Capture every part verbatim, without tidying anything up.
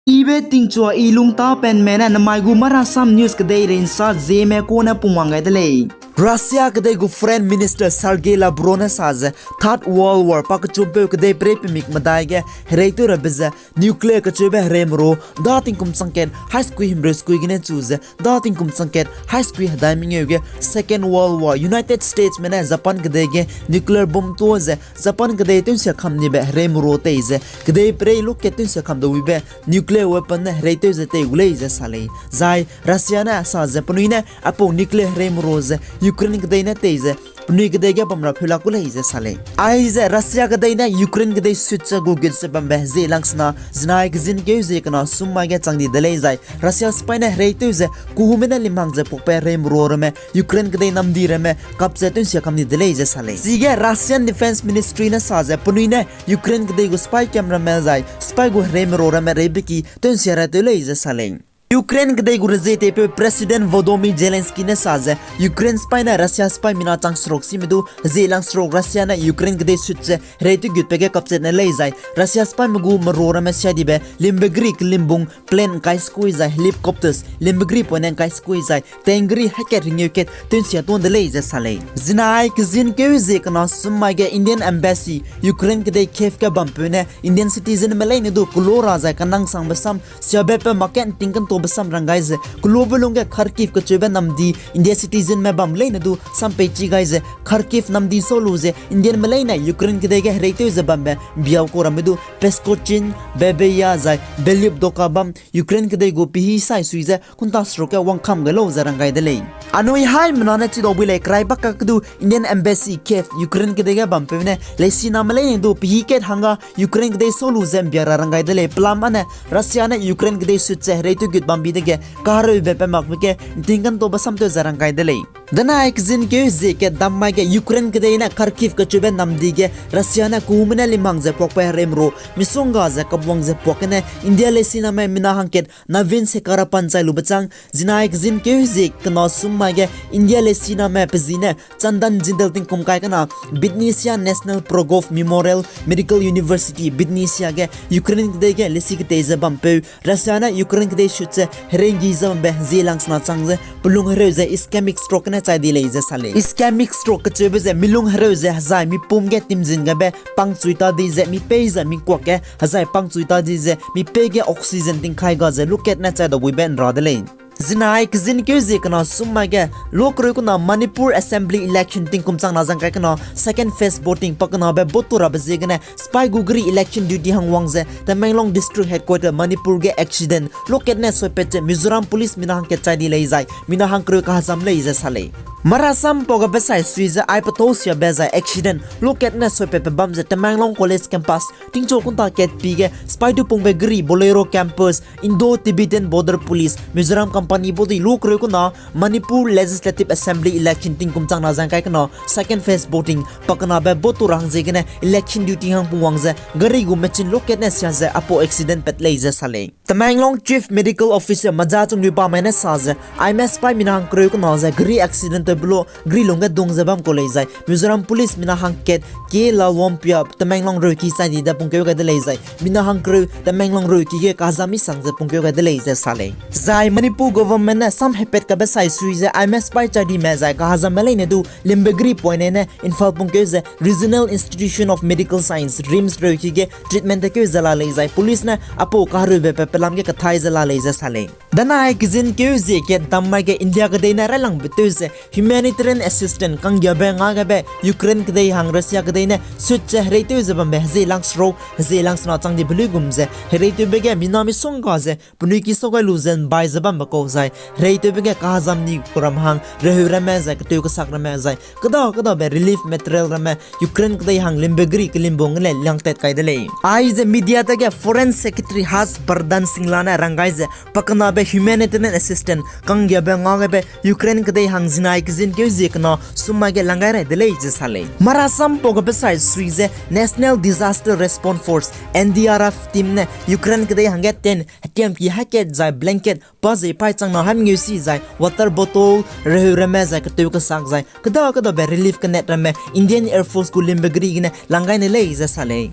Ibe tingchua i lungtapenme ne namai gu Marasam News kedeirei nsa Zeme kune pungwang gai de lei. Russia kedei gu Foreign Minister Sergei Lavrov ne sa ze Third World War pakechumpeu kedeiperei pemik medai ge hereitew rabe ze nuclear kecheube hereimeru da tingkum changkat haî sekui himreu sekui gene chu ze da tingkum changkat haî sekui hedai mengeu ge Second World War United Statesme ne Japan kedei ge nuclear bomb tuâ ze Japan kedei tewnsia kam nibe hereimeru tei ze kedeiperei lukat tewnsia kam de wibe nuclear weapon ne hereitew ze tei gu lei ze sa lei. Zai Russia ne sa ze penui ne aipau nuclear hereimeru ze Ukraine kedei ne tei ze penui kedei ge bam ra pheu lak gu lei ze sa lei. Aize Russia kedei ne Ukraine kedei sut ze gu gut ze bambe hezie langsena zinai kezin keu zie kena sum mai ge chang di de lei zai Russia sipai ne hereitew ze kuhume ne limhang ze puakbe hereimeru ramme Ukraine kedei namdi ramme kap ze tewnsia kam di de lei ze sa lei. Chige Russian Defense Ministry ne sa ze penui ne Ukraine kedei gu sipai kam ramme zai sipai gu hereimeru ramme reibeki tewnsia ra tew lei ze sa lei. Ukraine kedei gu rezie teipeu President Volodymyr Zelensky ne sa ze Ukraine sipai ne Russia sipai mina chang seruk sime du hezie lang seruk Russia ne Ukraine kedei sut ze hereitew gutbe ge kapchat ne lei zai Russia sipaime gu meru ramme sia dibe limbe geri kelimbung plane ngkai sekui zai helicopters limbe geri poine ngkai sekui zai tank geri haikat ringeu kat tewnsia tuâ de lei ze sa lei. Zinai kezin keu zie kena sum mai ge Indian Embassy Ukraine kedei Kyiv ge bampeu ne Indian citizenme leine du kelo ra zai kanangsangbe sam siabe pe mak ge nting kantabe sam rang gai ze kelobe lungge Kharkiv kecheube namdi India citizenme bam leine du sam peichi gai ze Kharkiv namdi sau lu ze Indianme leine Ukraine kedei ge hereitew ze bambe biau kau ramme du Peskochin, Babeya zai Belyubdoka bam Ukraine kedei gu pehî sai sui ze kunta seruk ge wangkam gai lau ze rang gai de lei. Anui haimena ne chidau bui lei kerai bak kak du Indian Embassy Kyiv Ukraine kedei ge bampeu ne leisiname leine du pehî kat hangge Ukraine kedei sau lu ze mbia ra rang gai de lei. Pelam ane Russia ne Ukraine kedei sut ze hereitew gut bambi dege kahereube pe makbe ge nting kantabe samtew ze rang gai de lei. Danai kezin keu zie kat dam mai ge Ukraine kedei ne Kharkiv kecheube namdi ge Russia ne kuhume ne limhang ze puakbe hereimeru misongga ze kapwang ze puak gene India leisiname mina hangkat Navin Sekharapan chai lube chang zinai kezin keu zie kena sum mai ge India leisiname pe zi ne Chandan Jindal tingkum kai kena Bydnysia National Prokop Memorial Medical University Bydnysia ge Ukraine kedei ge leisi ketei ze bampeu Russia ne Ukraine kedei sut ze herenggi ze bambe hezie langsena chang ze pelung hereu ze ischemic stroke ne chai di lei ze sa lei. Ischemic stroke kecheube ze milung hereu ze hezai mipum ge timzin gabe pangchui ta di ze mipei ze mikuak ge hezai pangchui ta di ze mipei ge oxygen tingkai ga ze lukat ne chai dau buibe nra de lei. Zinai kezin keu zie kena sum mai ge luakereu kena Manipur Assembly Election tingkum changna zangkai kena second phase voting pakenabe vote tu rabe ziegene sipai gu geri election duty hang wang ze Tamenglong District Headquarter Manipur ge accident lukat ne soipat ze Mizoram Police mina hangkat chai di lei zai mina hangkereu kahezam lei ze sa lei. Marasam pau gabe sai sui ze ai petâu siabe zai accident lukat ne soipatbe bam ze Tamenglong College Campus tingchu kunta kat pi ge sipai du pungbe geri Bolero Campus Indo-Tibetan Border Police Mizoram Company body luakereu kena Manipur Legislative Assembly Election tingkum changna zangkai kena second phase voting pakenabe vote tu ra hang ziegene election duty hang pungwang ze geri gu mechin lukat ne sia ze aipau accident pat lei ze sa lei. Tamenglong Chief Medical Officer Majachunglui Pamei ne sa ze aime sipai mina hangkereu kena ze geri accident tewbe lu geri lungge dung ze bam kau lei zai Mizoram Police mina hangkat K Lalwampia Tamenglong reuki chai di de pungkeu gai de lei zai mina hangkereu Tamenglong reuki ge kahezam misang ze pungkeu gai de lei ze sa lei. Zai Manipur government ne samhepat kabe sai sui ze aime sipai chai dime zai kahezamme leine du limbe geri poine ne Imphal pungkeu ze Regional Institute of Medical Science, RIMS reuki ge treatment tekeu ze la lei zai police ne aipau kahereube pe pelam ge kathai ze la lei ze sa lei. Danai kezin keu zie kat dam mai ge India kedei ne railangbe tew ze humanitarian assistance kanggiabe nga gabe Ukraine kedei hang Russia kedei ne sut ze hereitew ze bambe hezie lang seruk hezie langsena chang dibe luigum ze hereitewbe ge mina misongga ze penui ki sau gai lu ze nbai ze bambe kau zai hereitewbe ge kahezam ni kuram hang reheu ramme zai ketew kesak ramme zai keda kedabe relief material ramme Ukraine kedei hang limbe geri kelimbung gene liangtat kai de lei. Aize media tage Foreign Secretary Harsh Vardhan Shringla ne rang gai ze pakenabe humanitarian assistance kanggiabe nga gabe Ukraine kedei hang zinai kezin keu zie kena sum mai ge lang gai rai de lei ze sa lei. Marasam pau gabe sai sui ze National Disaster Response Force, N D R F team ne Ukraine kedei hangge tent, hetiamki haikat zai blanket, pa zei paî changna haimengeu si zai water bottle, reheu ramme zai ketew kesak zai keda kedabe relief kenet ramme Indian Air Force gu limbe geri gene lang gai ne lei ze sa lei.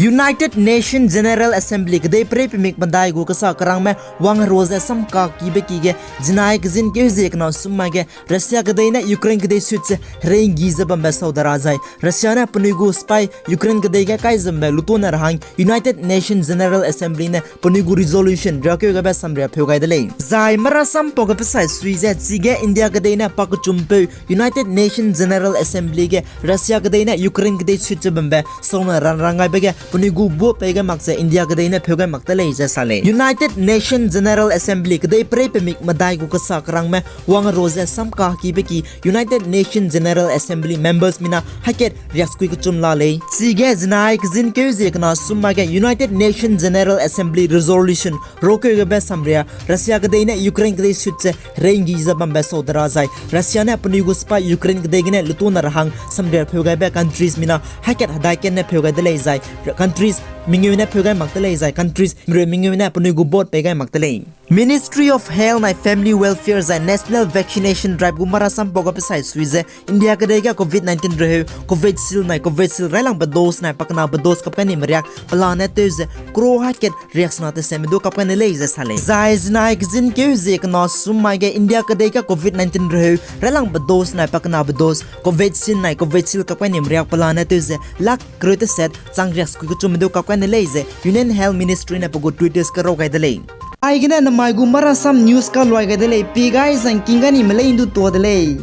United Nation General Assembly kedeiperei pemik medai gu kesa kerangme wangherua ze samkakibe ki ge zinai kezin keu zie kena sum mai ge Russia kedei ne Ukraine kedei sut ze hereinggi ze bambe sau de ra zai Russia ne penui gu spy Ukraine kedei ge kai ze bambe lutone ra hang United Nation General Assembly ne penui gu resolution riakeu gaibe samria pheu gai de lei. Zai marasam pau ge pesai sui ze chige India kedei ne pakechumpeu United Nation General Assembly ge Russia kedei ne Ukraine kedei sut ze bambe saune ranrang gaibe ge penui gu vote pei gai mak ze India kedei ne pheu gai mak de lei ze sa lei. United Nation General Assembly kedeiperei pemik medai gu kesa kerangme wangherua ze samkakibe ki United Nation General Assembly members mina haikat riaksekui kechum la lei. Chige zinai kezin keu zie kena sum mai ge United Nation General Assembly resolution rokeu gaibe samria Russia kedei ne Ukraine kedei sut ze hereinggi ze bambe sau de ra zai Russia ne penui gu spy Ukraine kedei gene lutone ra hang samria pheu gaibe countries mina haikat hedai kat ne pheu gai de lei zai countries mengeu ne pheu gai mak de lei zai countries mereu mengeu ne penui gu vote pei gai mak de lei. Ministry of Health nai Family Welfare zai National Vaccination Drive gu marasam pau ge pesai sui ze India kedei ge Covid nineteen reheu Covishield nai Covishield railangbe dose nai pakenabe dose kap kai ni meriak pelane tew ze crore haikat riaksena teseme du kap kai ne lei ze sa lei. Zai zinai kezin keu zie kena sum mai ge India kedei ge Covid nineteen reheu railangbe dose nai pakenabe dose Covaxin nai Covishield kap kai ni meriak pelane tew ze lakh kereu teset chang riaksekui kechum du kap kai ne lei ze Union Health Ministry ne pe gu Twitter ge rau gai de lei. Aigene namai gu marasam news kaluai gai de lei, pi gai zangking gai ni melei ndu tua de lei.